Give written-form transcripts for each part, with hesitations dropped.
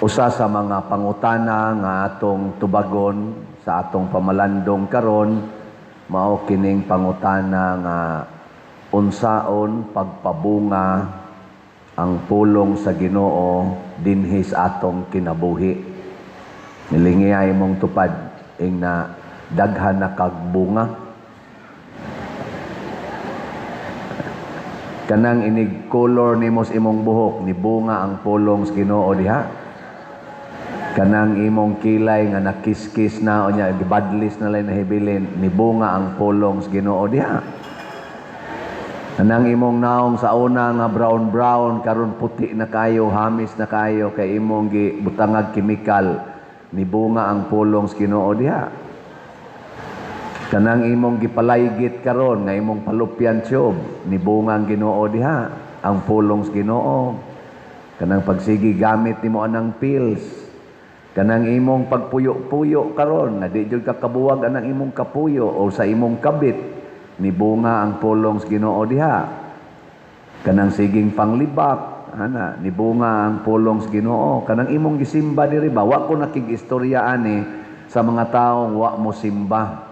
Usa sa mga pangutana nga atong tubagon sa atong pamalandong karon mao kining pangutana nga unsaon pagpabunga ang pulong sa Ginoo dinhi sa atong kinabuhi. Nilingiya imong tupad ing na daghan na kag bunga. Kanang inig color nimo sa imong buhok, ni bunga ang pulong sa Ginoo diha. Kanang imong kilay nga nakiskis na o nya gibadlis na lang nahibilin, ni bunga ang pulong sa Ginoo diha. Kanang imong naong sa una nga brown brown, karon puti na kayo, hamis na kayo kay imong gibutangag kemikal, ni bunga ang pulong sa Ginoo diha. Kanang imong gipalaygit karon nga imong fallopian tube, ni bunga ang Ginoo diha, ang pulong sa Ginoo. Kanang pagsigi gamit nimo anang pills, kanang imong pagpuyo-puyo karon nga di jud ka kabuwag anang imong kapuyo o sa imong kabit, ni bunga ang pulong sa Ginoo diha. Kanang siging panglibak, ana, ni bunga ang pulong sa Ginoo. Kanang imong gisimba diri ba, wa ko nakig-istorya ani sa mga taong wa mo simba.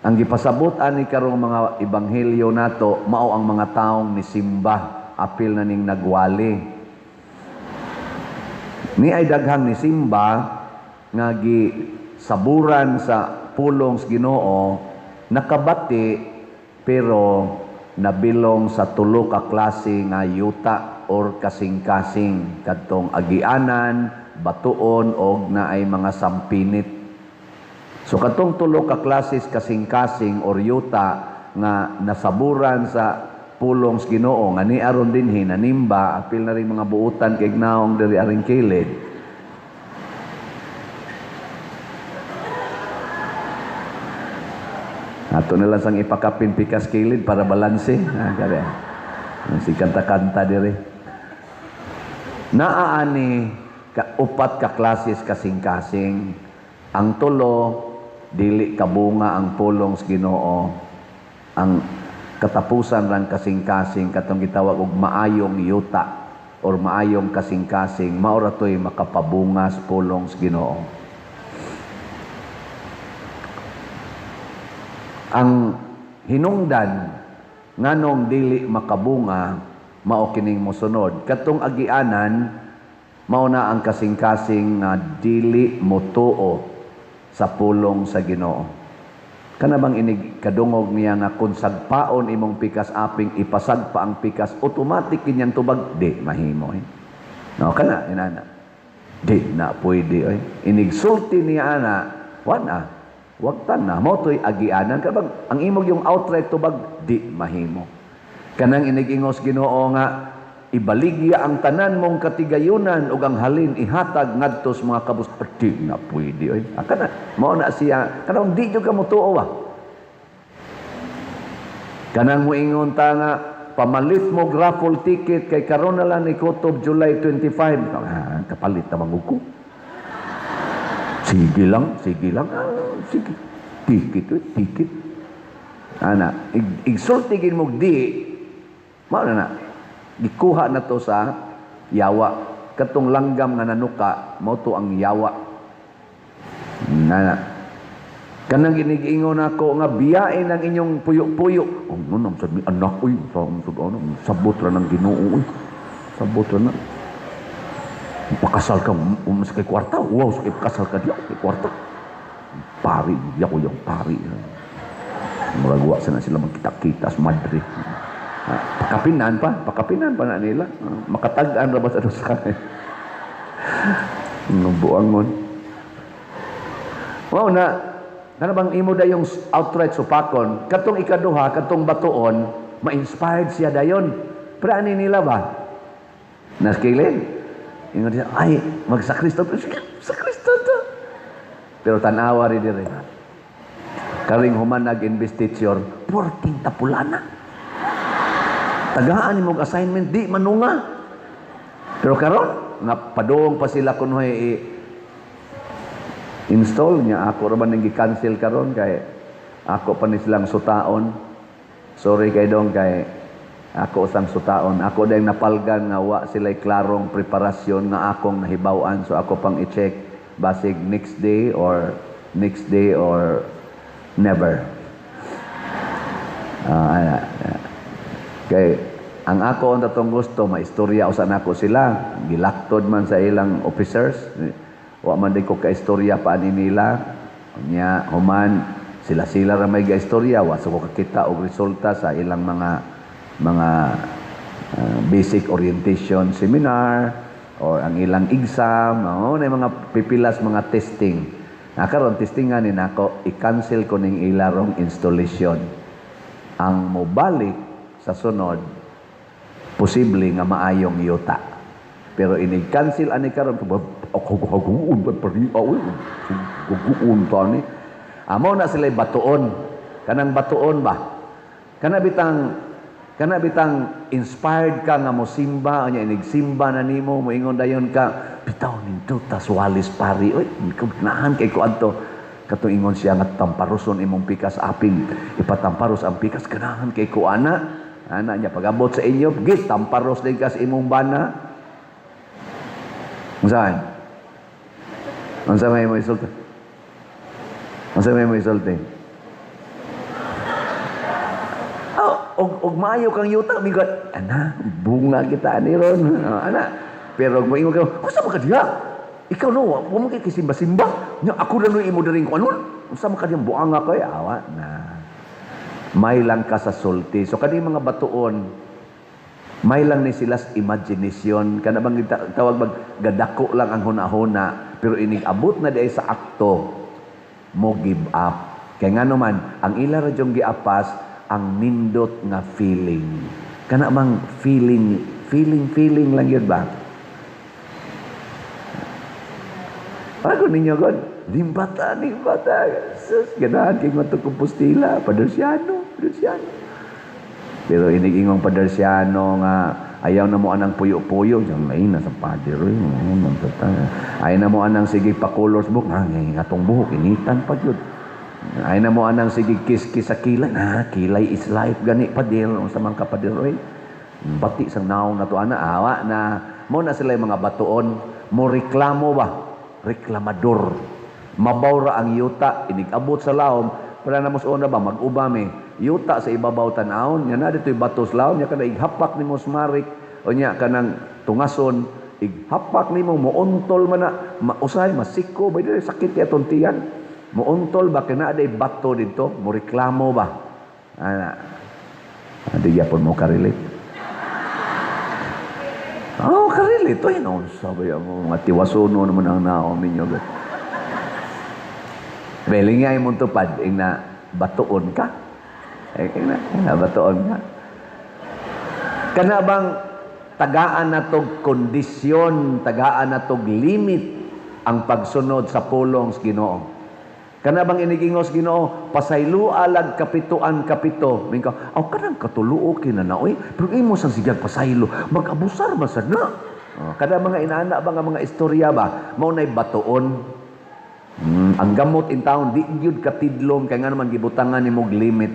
Ang gipasabot ani karong mga ebanghelyo nato mao ang mga taong nisimba, apil na ning nagwali. Ni ay daghang nisimba nga gisaburan sa pulong sa Ginoo, nakabati pero nabilong sa tulo ka klase nga yuta or kasing-kasing, kadtong agianan, batuon og naay mga sampinit. So katong tulo ka klases kasing-kasing or yuta nga nasaburan sa pulong sa Ginoo nga ni aron dinhi nanimba, apil na rin mga buutan kay naong diri aring kilid. Ato na lang sang ipakapin pikas kilid para balanse. Ah, kaya. Si kanta-kanta diri. Naaani ka, upat ka klases kasing-kasing. Ang tulo dili kabunga ang pulong sa Ginoo. Ang katapusan rang kasing-kasing katong gitawag og maayong yuta or maayong kasing-kasing, mao ra toy makapabunga sa pulong sa Ginoo. Ang hinungdan nganong dili makabunga mao kining mosunod. Katong agianan mao na ang kasing-kasing nga dili motuo sa pulong sa Ginoo. Kana bang inig kadungog niya nga kung sagpaon imong pikas aping ipasagpa ang pikas, automatic kinyang tubag di mahimo eh. No kana inana. Di na pwede oy. Inig sulti niya ana, wana. Wag tan na mo toy agianan ka bang ang imong yung outright tubag di mahimo. Kanang inigingos Ginoo nga ibaligya ang tanan mong katigayunan ug ang halin ihatag ngadto sa mga kabus, di na pwede oy. Ah, kana mao na siya kanang di jud ka motuo ba. Kanang moingon ta nga pamalit mo raffle ticket kay karon na lang ni kutob July 25. Ah, kapalit na manguko. Sige lang, sige lang. Ah, sige. Ticket, oy, ticket. Ana, igsulti gin mo di, mao na na. Gikuha na to sa yawa. Katong langgam nga nanuka, mao to ang yawa. Nana. Kanang ginigingon ako nga biyain ang inyong puyo-puyo. Oh, no, no, sabi, anak, uy, sa, ano, sabot ra ng Ginoo, uy. Sabot ra na. Pakasal ka, sa kay kwarta. Wow, sa kay pakasal ka diya, kay kwarta. Pari, diya ko yung pari. Murag wa sana sila magkita-kita sa Madrid. Ah, pakapinan pa na nila. Ah, makatag-an ra ba sa sa buangon. Wow na, kana bang imo dayong outright supakon, katong ikaduha, katong batuon, ma-inspired siya dayon. Pero ani nila ba? Naskilin. Ingon siya, ay, magsakristo. Sakristo to. Pero tanawa rin dire. Karing human nag-investiture, porting tapulana. Tagaan mo assignment, di manunga. Pero karon, nga padung pa sila kunoy install niya. Ako ra ba nang gi-cancel karon kay ako pa ni silang sutaon. Sorry kay dong kay Ako usang sutaon. Ako dayong napalgan nga wa sila'y klarong preparasyon nga akong nahibaw-an. So ako pang i-check basig next day or next day or never. Ah, kay ang ako ang tatong gusto maistorya usa nako sila, gilaktod man sa ilang officers, wa man di ko kaistorya pa ani nila. Nya human sila sila ra may gaistorya, wa sa ko kakita og resulta sa ilang mga basic orientation seminar or ang ilang exam, oh, na mga pipilas mga testing. Na karon testingan ni nako, i-cancel ko ning ilarong installation. Ang mobalik sa sunod, posible nga maayong yuta. Pero inig-cancel ani karon, ako haguon ba pari aw guguon ta ni. Amo na sila batuon. Kanang batuon ba? Kana bitang inspired ka nga mosimba, anya inigsimba na nimo, moingon dayon ka, "Bitaw nindot tas walis pari oy, nahan kay ko adto." Katong ingon siya nga tamparoson imong pikas, aping ipatamparos ang pikas, ganahan kay ko ana. Ana niya pag-abot sa inyo, git tamparos din ka sa imong bana. Unsa? Unsa may mo isulti? Unsa may mo isulti? Oh, og maayo kang yuta, migot, "Ana, bunga kita ani ron." Oh, ana. Pero og moingon ka, "Unsa man ka diha? Ikaw no, wa mo kay kisimba-simba. Nya ako na no imo diring ko anon. Unsa man ka diyang buanga kay awa na." May lang ka sa sulti. So kani mga batuon, may lang ni sila sa imagination. Kana bang tawag bag gadako lang ang hunahuna, pero inig abot na diay sa akto, mo give up. Kay ngano man, ang ila ra jung giapas ang nindot nga feeling. Kana bang feeling, feeling, feeling lang yun ba? Bago ninyo god, limbata, limbata. Sus, ganahan kay nga Compostela, Padersiano, Padersiano. Pero inigingong Padersiano nga ayaw na mo anang puyo-puyo, diyan lain na sa pader oy. Ayaw na mo anang sige pa colors book, nga atong buhok initan pa gyud. Ayaw na mo anang sige kiss-kiss sa kilay, na kilay is life gani pader, unsa man ka pader oy. Bati sang naong nato ana, awa na mo na sila yung mga batuon, mo reklamo ba? Reklamador. Mabaw ra ang yuta, inig-abot sa laom, para na mos una ba mag-uba mi. Yuta sa ibabaw tan-awon, nya na dito'y bato sa laom, nya kana ighapak nimo smarik, o nya kanang tungason, ighapak nimo moontol man na, mausay masiko ba dili sakit ya atong tiyan. Moontol ba kay naa day bato didto, mo reklamo ba? Ana. Adi gyapon mo ka-relate. Oh, ka-relate. Oy, noon sabi mo, mga tiwasono naman ang naom ninyo. Beling nga imong tupad, ing na batuon ka. Ing na batuon ka. Kana bang tagaan na tog kondisyon, tagaan na tog limit ang pagsunod sa pulong sa Ginoo? Kana bang inigingos Ginoo, pasaylo alag kapituan kapito. Mingka, aw kanang katuluo kina na oy, pero imo sang sigag pasaylo, mag-abusar ba sad na? Oh, kada mga inaana ba nga mga istorya ba, mao nay batuon. Ang gamot in town di gyud katidlom kay nga naman gibutangan nimo og limit.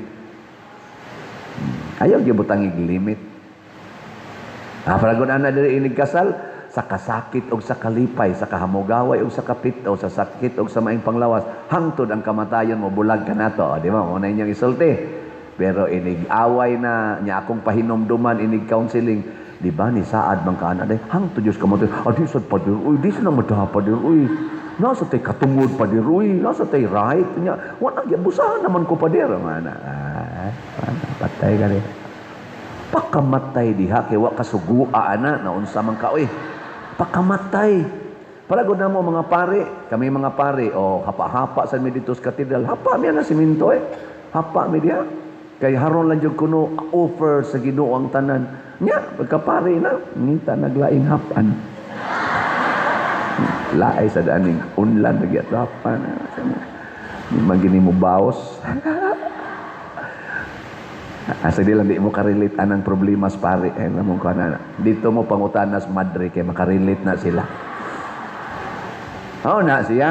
Ayaw gibutang og limit. Ah, para ana diri inig kasal sa kasakit og sa kalipay, sa kahamugaway og sa kapit o sa sakit og sa maing panglawas, hangtod ang kamatayon mo bulag ka nato, o, di ba? Mo na inyong isulti. Pero inig away na nya akong pahinumduman inig counseling, di ba ni saad man ka ana day hangtod Dios kamatay. Adi sad pader, uy, di sa na madaha pader, uy. Nasa tay katungod pader, uy, nasa tay right nya. Wa na giabusahan naman ko pader, mana. Ah, patay ka rin. Pakamatay diha kay wa kasugua ana naunsa man ka oy. Pakamatay. Para gud na mo mga pare, kami mga pare, o hapa-hapa sa mi dito sa katedral, hapa mi na simento eh. Hapa mi diha. Kay haron lang jud kuno offer sa Ginoo ang tanan. Nya, pagkapare na, ngita naglaing hapan. Laay sa daning unlan nagyat hapan. Di man gini mo baos. Asa di lang di mo karelate anang problema sa pare. Eh, alam mo ka na. Dito mo pangutanas madre kay makarelate na sila. Oo na siya.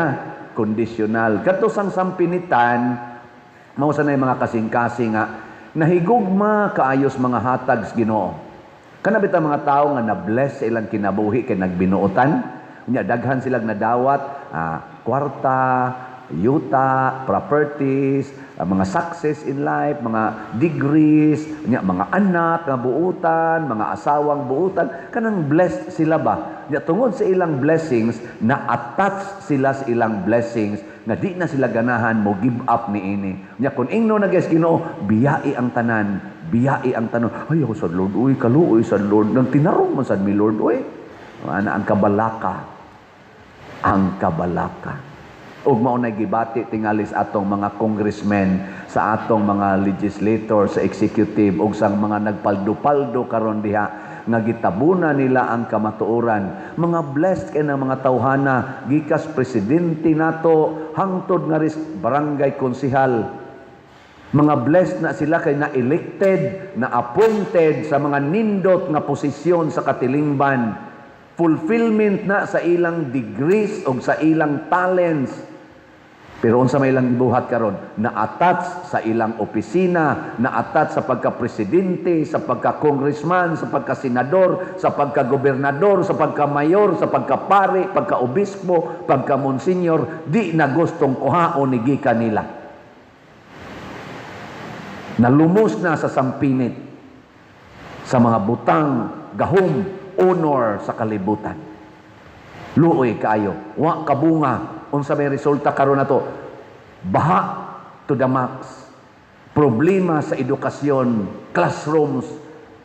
Conditional. Kato sang sampinitan, mao sa na yung mga kasing-kasing nga, Nahigugma kaayos mga hatag sa Ginoo. Kana bitaw mga tawo nga na-bless sa ilang kinabuhi kay nagbinuotan, unya daghan silang nadawat, kwarta, yuta, properties, mga success in life, mga degrees, unya mga anak nga buutan, mga asawang buutan, kanang blessed sila ba? Unya tungod sa ilang blessings, na-attach sila sa ilang blessings nga di na sila ganahan mo give up niini. Unya kung ingno na guys Ginoo, biyai ang tanan, biyai ang tanan. Ay, ako sa Lord, uy, kaluoy sa Lord, nang tinarong man sad mi, Lord, uy. Ana ang kabalaka. Ang kabalaka. Ug mao na gibati tingali sa atong mga congressmen, sa atong mga legislator, sa executive ug sa mga nagpaldo-paldo karon diha nga gitabuna nila ang kamatuoran. Mga blessed kay na mga tawhana, gikas presidente nato hangtod nga ris barangay konsehal. Mga blessed na sila kay na-elected, na-appointed sa mga nindot nga posisyon sa katilingban. Fulfillment na sa ilang degrees o sa ilang talents. Pero unsa may ilang gibuhat karon? Na-attach sa ilang opisina, na-attach sa pagka-presidente, sa pagka-congressman, sa pagka-senador, sa pagka-gobernador, sa pagka-mayor, sa pagka-pari, pagka-obispo, pagka-monsenyor, di na gustong kuhaon ni gikan nila. Nalumos na sa sampinit sa mga butang, gahom, honor sa kalibutan. Luoy kaayo, wa kabunga. Unsa may resulta karon nato? Baha to the max. Problema sa edukasyon, classrooms,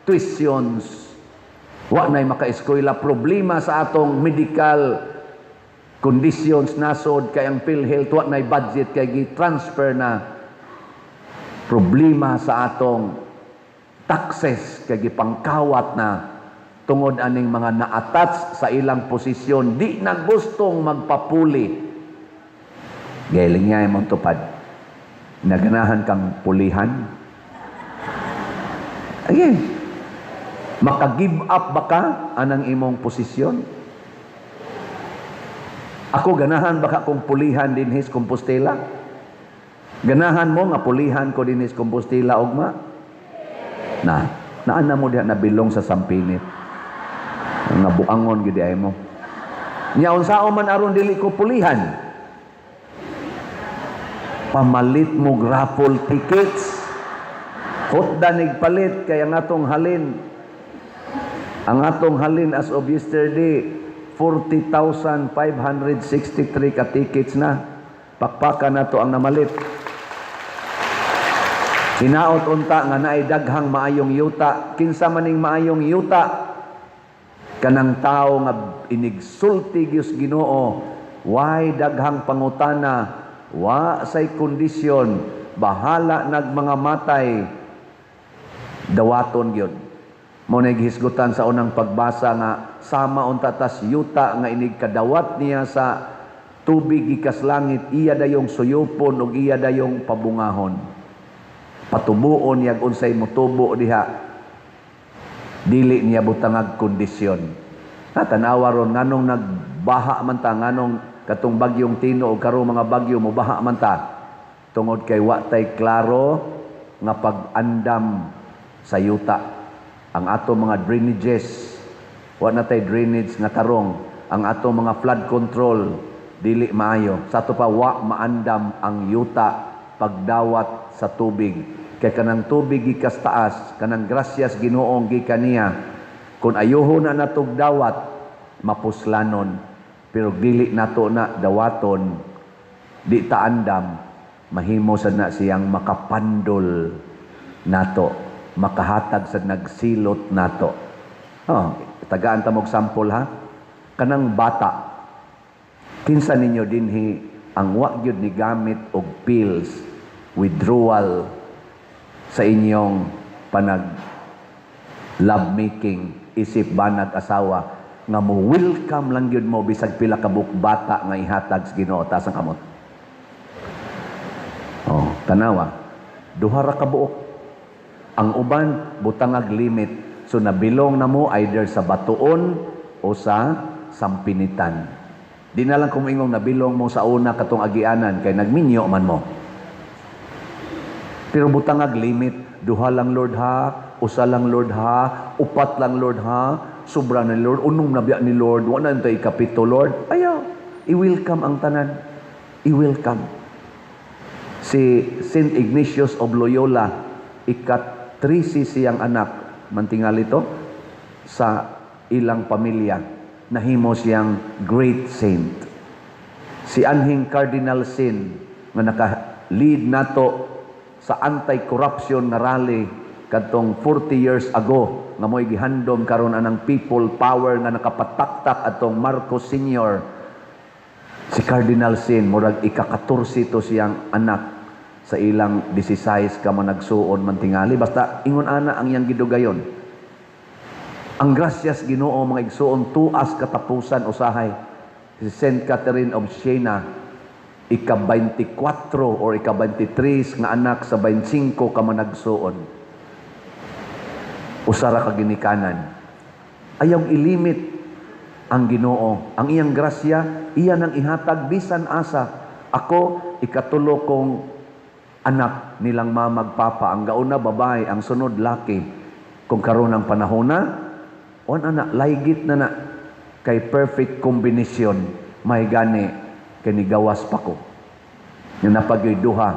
tuitions. Wa na'y makaeskwela. Problema sa atong medical conditions, nasod kay ang PhilHealth wa na'y budget kay gi-transfer na. Problema sa atong taxes kay gipangkawat na tungod aning mga na-attach sa ilang posisyon, di na gustong magpapuli. Galing niya imong tupad. Naganahan kang pulihan. Ayun. Maka-give up ba ka anang imong posisyon? Ako, ganahan ba ka kung pulihan dinhis Compostela? Ganahan mo nga pulihan ko dinhis Compostela ugma? Na, naana mo diha nabilong sa sampinit. Nga buangon gid ay mo. Nya unsaon man aron dili ko pulihan? Pamalit mo raffle tickets. Hutda nig palit kay ang atong halin as of yesterday, 40,563 ka tickets na. Pakpakan nato ang namalit. Hinaot unta nga naay daghang maayong yuta. Kinsa maning maayong yuta? Kanang tao nga inigsulti gyud Ginoo, way daghang pangutana, wa say kondisyon, bahala nag mga matay, dawaton gyud. Mo na gihisgutan sa unang pagbasa nga sama unta tas yuta nga inig kadawat niya sa tubig gikas langit, iya dayong suyupon ug iya dayong pabungahon. Patubuon niya unsay motubo diha. Dili niya butangag kondisyon. Na tanawa ron, nganong nagbaha man ta, nganong katong bagyong Tino o karong mga bagyo mobaha man ta? Tungod kay wa tay klaro nga pag-andam sa yuta. Ang ato mga drainages, wa na tay drainage nga tarong. Ang ato mga flood control dili maayo. Sa ato pa, wa maandam ang yuta pagdawat sa tubig. Kay kanang tubig gikas taas, kanang grasyas Ginoong gikan niya. Kung ayuho na natog dawat, mapuslanon. Pero dili nato na dawaton, di ta andam, mahimo sad na siyang makapandol nato, makahatag sa nagsilot nato. Oh, tagaan ta mog sample ha. Kanang bata, kinsa ninyo dinhi ang wa gyud ni gamit og pills, withdrawal sa inyong panag love making isip banag asawa, nga mo welcome lang gyud mo bisag pila ka buok bata nga ihatag sa Ginoo? Taas ang kamot. Oh, tanawa, duha ra ka buok. Ang uban butangag limit, so nabilong na mo either sa batuon o sa sampinitan. Di na lang kung ingong nabilong mo sa una katong agianan kay nagminyo man mo. Pero butangag limit. Duha lang, Lord, ha, usa lang, Lord, ha, upat lang, Lord, ha, sobra na, Lord, unom na biya ni Lord, wa na tay ikapito, Lord. Ayaw, i-welcome ang tanan. I-welcome. Si Saint Ignatius of Loyola, ika-13 siyang anak, mantingali to, sa ilang pamilya, nahimo siyang great saint. Si anhing Cardinal Sin nga naka-lead nato sa anti-corruption nga rally kadtong 40 years ago nga mo'y gihandom karon anang people power nga nakapataktak atong Marcos Sr. Si Cardinal Sin, murag ika-14 to siyang anak sa ilang 16 ka managsuon, mantingali. Basta ingon ana ang iyang gidugayon. Ang grasyas Ginoo, mga igsuon, tuas katapusan usahay. Si Saint Catherine of Siena, ika-24 or ika-23 nga anak sa 25 ka managsuon. Usa ra ka ginikanan. Ayaw ilimit ang Ginoo. Ang iyang grasya, iya nang ihatag bisan asa. Ako, ikatulo kong anak nilang mamag papa. Ang gauna babae, ang sunod laki. Kung karon ang panahon na, on ana, laygit na na kay perfect combination, may gani kay nigawas pa ko. Yung napagyoy duha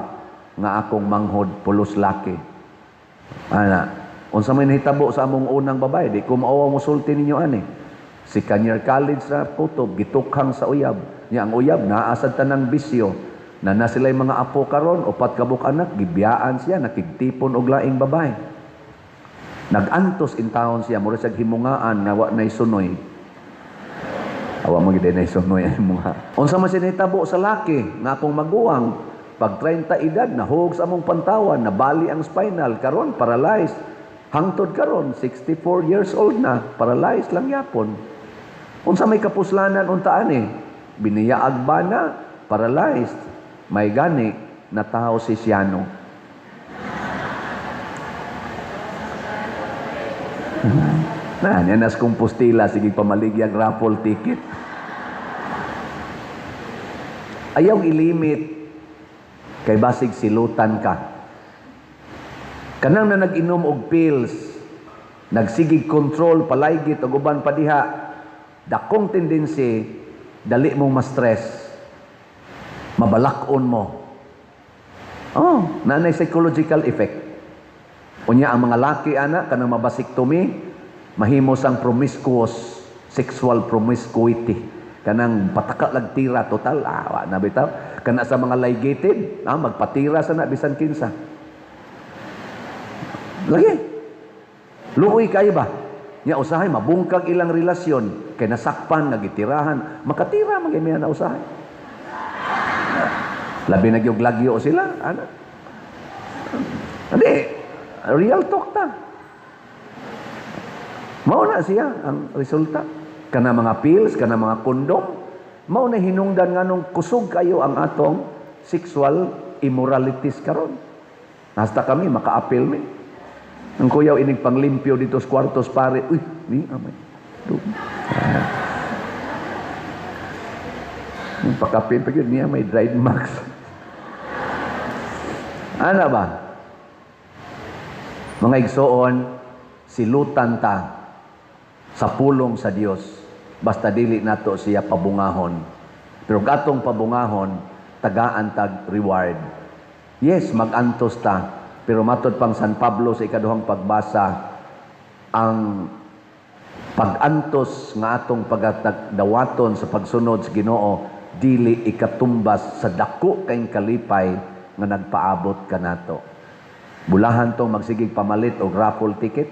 nga akong manghod pulos laki. Ana, unsa may nahitabo sa among unang babae, di ko maawa mo sulti ninyo ani. Second year college na kutob, gitukhang sa uyab. Nya ang uyab naa sad tanang bisyo. Na na sila'y mga apo karon, upat ka buok anak, gibiyaan siya, nakigtipon og laing babae. Nag-antos intawon siya, mura siya himungaan nga wa nay sunoy. Awa mo gid nay sunoy ang himunga. Unsa man siya nahitabo sa laki nga akong maguwang, pag 30 edad nahug sa among pantawan, nabali ang spinal, karon paralyzed. Hangtod karon 64 years old na, paralyzed lang yapon. Unsa may kapuslanan untaan eh? Biniyaag ba na? Paralyzed. May gani natawo si Siano. Na, niya nas Compostela, sige pamaligyag raffle ticket. Ayaw ilimit kay basig silutan ka. Kanang na nag-inom og pills, nagsigig control, palaygit og uban pa diha, dakong tendency dali mong ma-stress, mabalakon mo. Oh, nanay psychological effect. Unya ang mga laki ana kanang mabasiktomy, mahimo sang promiscuous, sexual promiscuity. Kanang pataka lag tira total, wa na bitaw. Kana sa mga ligated, magpatira sa na bisan kinsa. Lagi. Luoy kayo ba? Nya usahay mabungkag ilang relasyon kay nasakpan nga gitirahan, makatira man gyud na usahay. Labi na gyud lagyo sila, ana. Adi, real talk ta. Mao na siya ang resulta. Kana mga pills, kana mga kondom, mao na hinungdan nganong kusog kayo ang atong sexual immoralities karon. Hasta kami maka-appeal mi. Ang kuyaw inig panglimpyo dito sa kwartos pare. Uy, ni amay. Yung pakapil pa yun niya may dried max. Ana ba? Mga igsoon, silutan ta sa pulong sa Dios. Basta dili nato siya pabungahon. Pero gatong pabungahon, tagaan tag reward. Yes, magantos ta. Pero matod pang San Pablo sa ikaduhang pagbasa, ang pag-antos nga atong pagdawaton sa pagsunod sa Ginoo, dili ikatumbas sa dako kayong kalipay nga nagpaabot kanato. Bulahan tong magsigig pamalit og raffle ticket,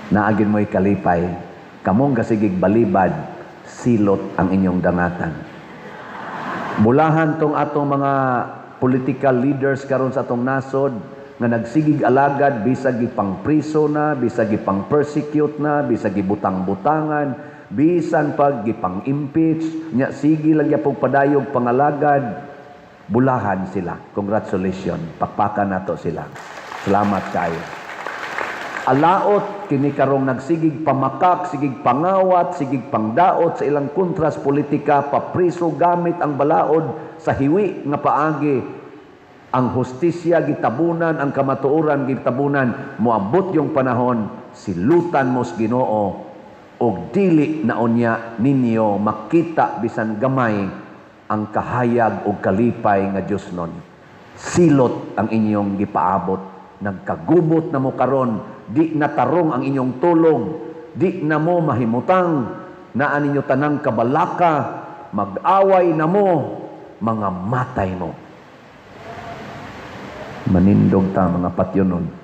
naagin mo'y kalipay. Kamong gasigig balibad, silot ang inyong dangatan. Bulahan tong atong mga political leaders karon sa atong nasod nga nagsigig alagad bisag gipangpriso na, bisag gipang-persecute na, bisag gibutang-butangan, bisan pag gipang-impeach, nya sige lang gyapong padayog pangalagad, bulahan sila. Congratulations. Pakpakan nato sila. Salamat kayo. Alaot kini karong nagsigig pamakak, sigig pangawat, sigig pangdaot sa ilang kontras politika, papriso gamit ang balaod sa hiwi nga paagi. Ang hustisya gitabunan, ang kamatuoran gitabunan, moabot yung panahon, silutan mo sa Ginoo og dili na unya ninyo makita bisan gamay ang kahayag og kalipay nga Dios nun. Silot ang inyong gipaabot. Nagkagubot na mo karon, di na tarong ang inyong tulog, di na mo mahimutang, naa ninyo tanang kabalaka, mag-away na mo, mga matay mo. Manindog ta, mga patyonon.